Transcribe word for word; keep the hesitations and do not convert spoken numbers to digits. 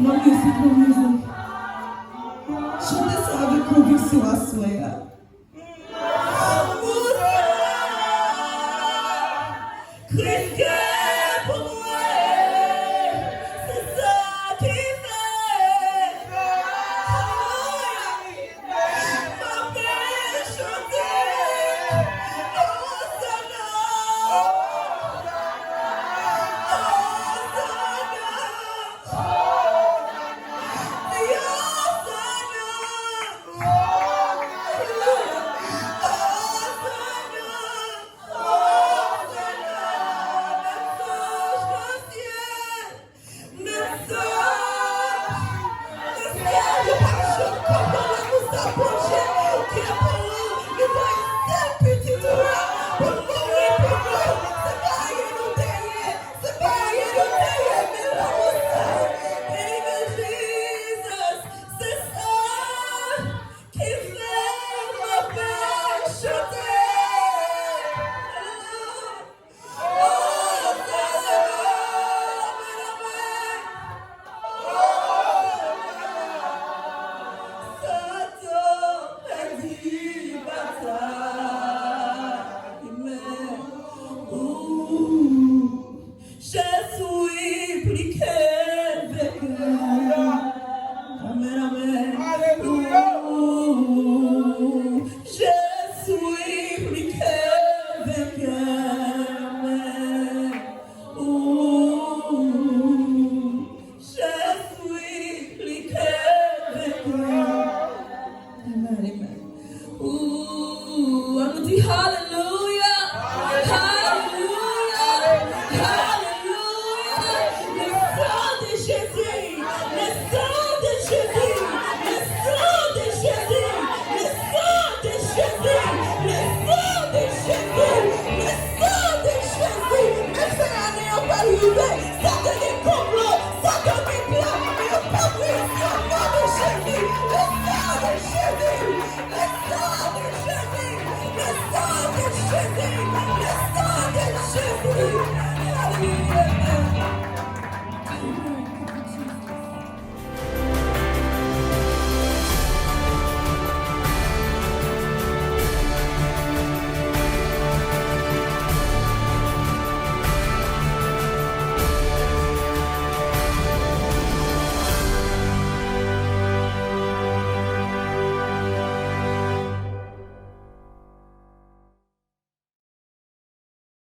More music, more music. Chante sa avèk konviksyon aswè a. Kris ke pou mwen, se sa ki fè. Alelouya. M ap chante. Osana. Osana. Di Osana. Osana. Osana. Mesaj nan syèl. Mesaj, yo pa janm konprann lanmou sa Bondye gen pou nou. Li voye sèl pitit ou a pou l mouri pou nou. Se pa ayen nou te ye, se pa ayen nou te ye, men lanmou sa. Amen, Jesus. Se sa ki fè m ap chante. Jezi pli ke venkè. Amen, amen. Alelouya. Jezi pli ke venkè.